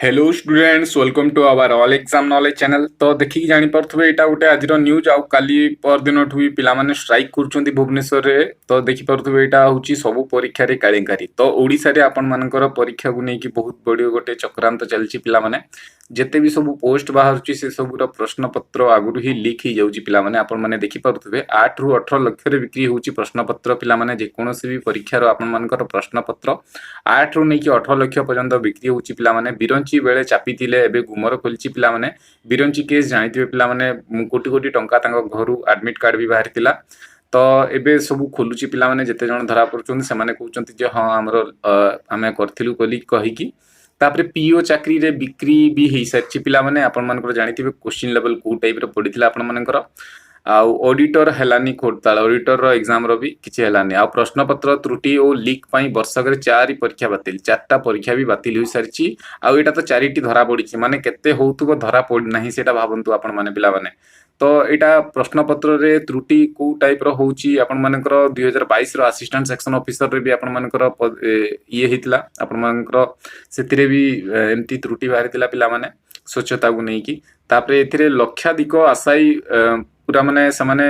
Hello students, welcome to our All Exam Knowledge channel. ତ ଦେଖିକି ଜାଣିପାରୁଥିବେ, ଏଇଟା ଗୋଟେ ଆଜିର ନ୍ୟୁଜ୍। ଆଉ କାଲି ପରଦିନଠୁ ବି ପିଲାମାନେ ଷ୍ଟ୍ରାଇକ୍ କରୁଛନ୍ତି ଭୁବନେଶ୍ୱରରେ। ତ ଦେଖିପାରୁଥିବେ, ଏଇଟା ହେଉଛି ସବୁ ପରୀକ୍ଷାରେ କେଳେଙ୍କାରୀ। ତ ଓଡ଼ିଶାରେ ଆପଣମାନଙ୍କର ପରୀକ୍ଷାକୁ ନେଇକି ବହୁତ ବଡ଼ ଗୋଟେ ଚକ୍ରାନ୍ତ ଚାଲିଛି ପିଲାମାନେ। ଯେତେ ବି ସବୁ ପୋଷ୍ଟ ବାହାରୁଛି, ସେ ସବୁର ପ୍ରଶ୍ନପତ୍ର ଆଗରୁ ହିଁ ଲିକ୍ ହେଇଯାଉଛି ପିଲାମାନେ। ଆପଣମାନେ ଦେଖିପାରୁଥିବେ, 8ରୁ 18 ଲକ୍ଷରେ ବିକ୍ରି ହେଉଛି ପ୍ରଶ୍ନପତ୍ର ପିଲାମାନେ। ଯେକୌଣସି ବି ପରୀକ୍ଷାର ଆପଣମାନଙ୍କର ପ୍ରଶ୍ନପତ୍ର 8ରୁ ନେଇକି 18 ଲକ୍ଷ ପର୍ଯ୍ୟନ୍ତ ବିକ୍ରି ହେଉଛି ପିଲାମାନେ। ବିରଞ୍ଚି ବେଳେ ଚାପିଥିଲେ, ଏବେ ଗୁମର ଖୋଲିଛି ପିଲାମାନେ। ବିରଞ୍ଚି କେସ୍ ଜାଣିଥିବେ ପିଲାମାନେ, କୋଟି କୋଟି ଟଙ୍କା ତାଙ୍କ ଘରୁ ଆଡମିଟ୍ କାର୍ଡ ବି ବାହାରିଥିଲା। ତ ଏବେ ସବୁ ଖୋଲୁଛି ପିଲାମାନେ। ଯେତେ ଜଣ ଧରା ପଡୁଛନ୍ତି, ସେମାନେ କହୁଛନ୍ତି ଯେ ହଁ, ଆମର ଆମେ କରିଥିଲୁ ବୋଲି କହିକି। ତାପରେ ପିଓ ଚାକିରିରେ ବିକ୍ରି ବି ହେଇସାରିଛି ପିଲାମାନେ। ଆପଣମାନଙ୍କର ଜାଣିଥିବେ କୋଶ୍ଚିନ୍ ଲେଭେଲ କୋଉ ଟାଇପର ପଡ଼ିଥିଲା ଆପଣମାନଙ୍କର। ଆଉ ଅଡିଟର ହେଲାନି ଖୋଡ଼ତାଳ, ଅଡିଟରର ଏକ୍ଜାମର ବି କିଛି ହେଲାନି। ଆଉ ପ୍ରଶ୍ନପତ୍ର ତ୍ରୁଟି ଓ ଲିକ୍ ପାଇଁ ବର୍ଷକରେ ଚାରି ପରୀକ୍ଷା ବାତିଲ, ଚାରିଟା ପରୀକ୍ଷା ବି ବାତିଲ ହୋଇସାରିଛି। ଆଉ ଏଇଟା ତ ଚାରିଟି ଧରା ପଡ଼ିଛି, ମାନେ କେତେ ହଉଥିବ ଧରା ପଡ଼ିନାହିଁ, ସେଇଟା ଭାବନ୍ତୁ ଆପଣମାନେ ପିଲାମାନେ। ତ ଏଇଟା ପ୍ରଶ୍ନପତ୍ରରେ ତ୍ରୁଟି କୋଉ ଟାଇପର ହଉଛି ଆପଣମାନଙ୍କର? 2022ର ଆସିଷ୍ଟାଣ୍ଟ ସେକ୍ସନ ଅଫିସରରେ ବି ଆପଣମାନଙ୍କର ଇଏ ହେଇଥିଲା। ଆପଣମାନଙ୍କର ସେଥିରେ ବି ଏମିତି ତ୍ରୁଟି ବାହାରିଥିଲା ପିଲାମାନେ, ସ୍ୱଚ୍ଛତାକୁ ନେଇକି। ତାପରେ ଏଥିରେ ଲକ୍ଷାଧିକ ଆଶାୟୀ ପୁରା ମାନେ ସେମାନେ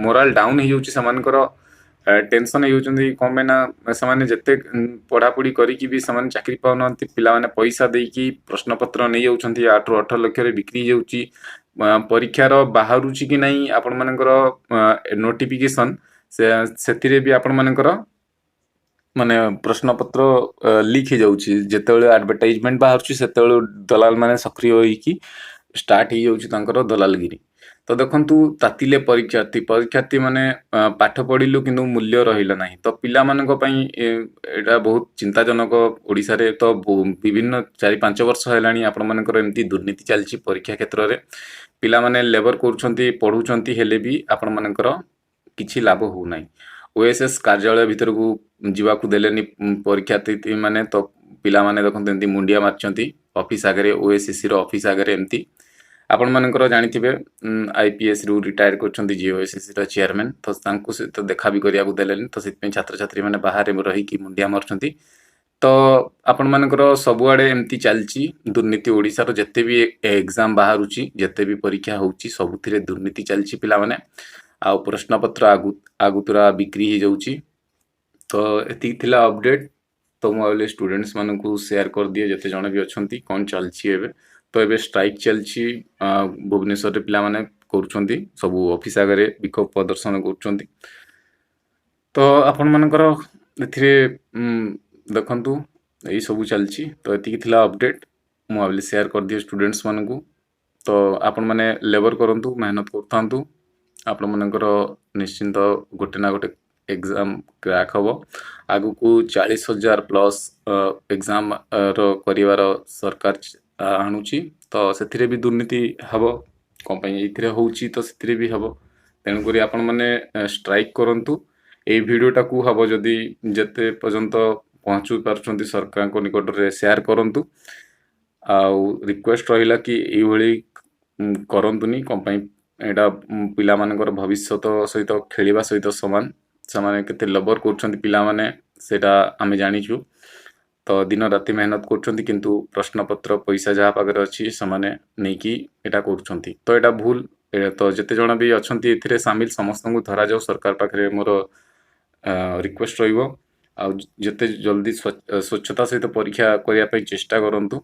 ମୋରାଲ ଡାଉନ ହେଇଯାଉଛି ସେମାନଙ୍କର, ଟେନସନ ହେଇଯାଉଛନ୍ତି। କଣ ପାଇଁ ନା ସେମାନେ ଯେତେ ପଢାପଢି କରିକି ବି ସେମାନେ ଚାକିରି ପାଉନାହାନ୍ତି ପିଲାମାନେ। ପଇସା ଦେଇକି ପ୍ରଶ୍ନପତ୍ର ନେଇଯାଉଛନ୍ତି, 8ରୁ 18 ଲକ୍ଷରେ ବିକ୍ରି ହେଇଯାଉଛି। ପରୀକ୍ଷାର ବାହାରୁଛି କି ନାହିଁ ଆପଣମାନଙ୍କର ନୋଟିଫିକେସନ, ସେ ସେଥିରେ ବି ଆପଣମାନଙ୍କର ମାନେ ପ୍ରଶ୍ନପତ୍ର ଲିକ୍ ହେଇଯାଉଛି। ଯେତେବେଳେ ଆଡଭର୍ଟାଇଜମେଣ୍ଟ ବାହାରୁଛି, ସେତେବେଳେ ଦଲାଲ ମାନେ ସକ୍ରିୟ ହେଇକି ଷ୍ଟାର୍ଟ ହେଇଯାଉଛି ତାଙ୍କର ଦଲାଲଗିରି। ତ ଦେଖନ୍ତୁ, ତାତିଲେ ପରୀକ୍ଷାର୍ଥୀ। ପରୀକ୍ଷାର୍ଥୀ ମାନେ ପାଠ ପଢିଲୁ କିନ୍ତୁ ମୂଲ୍ୟ ରହିଲା ନାହିଁ। ତ ପିଲାମାନଙ୍କ ପାଇଁ ଏଇଟା ବହୁତ ଚିନ୍ତାଜନକ। ଓଡ଼ିଶାରେ ତ ବିଭିନ୍ନ 4-5 ବର୍ଷ ହେଲାଣି ଆପଣମାନଙ୍କର ଏମିତି ଦୁର୍ନୀତି ଚାଲିଛି ପରୀକ୍ଷା କ୍ଷେତ୍ରରେ। ପିଲାମାନେ ଲେବର କରୁଛନ୍ତି, ପଢୁଛନ୍ତି, ହେଲେ ବି ଆପଣମାନଙ୍କର କିଛି ଲାଭ ହଉନାହିଁ। ଓଏସ୍ଏସ୍ କାର୍ଯ୍ୟାଳୟ ଭିତରକୁ ଯିବାକୁ ଦେଲେନି ପରୀକ୍ଷାର୍ଥୀ ମାନେ। ତ ପିଲାମାନେ ଦେଖନ୍ତୁ, ଏମିତି ମୁଣ୍ଡିଆ ମାରିଛନ୍ତି ଅଫିସ ଆଗରେ, ଓଏସ୍ଏସ୍ସି ର ଅଫିସ ଆଗରେ ଏମିତି। ଆପଣମାନଙ୍କର ଜାଣିଥିବେ, ଆଇପିଏସ୍ ରୁ ରିଟାୟାର କରିଛନ୍ତି ଯିଏ ଓଏସ୍ଏସ୍ସି ର ଚେୟାରମ୍ୟାନ୍। ତ ତାଙ୍କୁ ସେ ତ ଦେଖା ବି କରିବାକୁ ଦେଲେନି। ତ ସେଥିପାଇଁ ଛାତ୍ରଛାତ୍ରୀ ମାନେ ବାହାରେ ରହିକି ମୁଣ୍ଡିଆ ମାରୁଛନ୍ତି। ତ ଆପଣମାନଙ୍କର ସବୁଆଡ଼େ ଏମିତି ଚାଲିଛି ଦୁର୍ନୀତି। ଓଡ଼ିଶାର ଯେତେ ବି ଏକ୍ଜାମ ବାହାରୁଛି, ଯେତେ ବି ପରୀକ୍ଷା ହେଉଛି, ସବୁଥିରେ ଦୁର୍ନୀତି ଚାଲିଛି ପିଲାମାନେ। ଆଉ ପ୍ରଶ୍ନପତ୍ର ଆଗୁତୁରା ବିକ୍ରି ହେଇଯାଉଛି। ତ ଏତିକି ଥିଲା ଅପଡେଟ୍। ତ ମୁଁ ଭାବିଲି ଷ୍ଟୁଡେଣ୍ଟସ୍ ମାନଙ୍କୁ ସେୟାର କରିଦିଏ, ଯେତେ ଜଣ ବି ଅଛନ୍ତି, କ'ଣ ଚାଲିଛି ଏବେ। ତ ଏବେ ଷ୍ଟ୍ରାଇକ୍ ଚାଲିଛି ଭୁବନେଶ୍ୱରରେ। ପିଲାମାନେ କରୁଛନ୍ତି, ସବୁ ଅଫିସ ଆଗରେ ବିକ୍ଷୋଭ ପ୍ରଦର୍ଶନ କରୁଛନ୍ତି। ତ ଆପଣମାନଙ୍କର ଏଥିରେ ଦେଖନ୍ତୁ, ଏଇ ସବୁ ଚାଲିଛି। ତ ଏତିକି ଥିଲା ଅପଡେଟ୍, ମୁଁ ଭାବିଲି ସେୟାର କରିଦିଏ ଷ୍ଟୁଡେଣ୍ଟସ୍ ମାନଙ୍କୁ। ତ ଆପଣମାନେ ଲେବର କରନ୍ତୁ, ମେହନତ କରୁଥାନ୍ତୁ, ଆପଣମାନଙ୍କର ନିଶ୍ଚିନ୍ତ ଗୋଟେ ନା ଗୋଟେ ଏକ୍ଜାମ କ୍ରାକ୍ ହବ। ଆଗକୁ 40,000 ପ୍ଲସ୍ ଏକ୍ଜାମ ର କରିବାର ସରକାର ଆଣୁଛି। ତ ସେଥିରେ ବି ଦୁର୍ନୀତି ହବ। କ'ଣ ପାଇଁ ଏଇଥିରେ ହଉଛି, ତ ସେଥିରେ ବି ହବ। ତେଣୁକରି ଆପଣମାନେ ଷ୍ଟ୍ରାଇକ୍ କରନ୍ତୁ। ଏଇ ଭିଡ଼ିଓଟାକୁ ହବ ଯଦି ଯେତେ ପର୍ଯ୍ୟନ୍ତ ପହଞ୍ଚି ପାରୁଛନ୍ତି, ସରକାରଙ୍କ ନିକଟରେ ସେୟାର କରନ୍ତୁ। ଆଉ ରିକ୍ୱେଷ୍ଟ ରହିଲା କି ଏଇଭଳି କରନ୍ତୁନି। କ'ଣ ପାଇଁ ଏଇଟା ପିଲାମାନଙ୍କର ଭବିଷ୍ୟତ ସହିତ ଖେଳିବା ସହିତ ସମାନ। ସେମାନେ କେତେ ଲେବର କରୁଛନ୍ତି ପିଲାମାନେ, ସେଇଟା ଆମେ ଜାଣିଛୁ। ତ ଦିନ ରାତି ମେହନତ କରୁଛନ୍ତି, କିନ୍ତୁ ପ୍ରଶ୍ନପତ୍ର ପଇସା ଯାହା ପାଖରେ ଅଛି, ସେମାନେ ନେଇକି ଏଇଟା କରୁଛନ୍ତି। ତ ଏଇଟା ଭୁଲ। ତ ଯେତେ ଜଣ ବି ଅଛନ୍ତି ଏଥିରେ ସାମିଲ, ସମସ୍ତଙ୍କୁ ଧରାଯାଉ, ସରକାର ପାଖରେ ମୋର ରିକ୍ୱେଷ୍ଟ ରହିବ। ଆଉ ଯେତେ ଜଲ୍ଦି ସ୍ୱଚ୍ଛତା ସହିତ ପରୀକ୍ଷା କରିବା ପାଇଁ ଚେଷ୍ଟା କରନ୍ତୁ।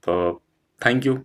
ତ thank you.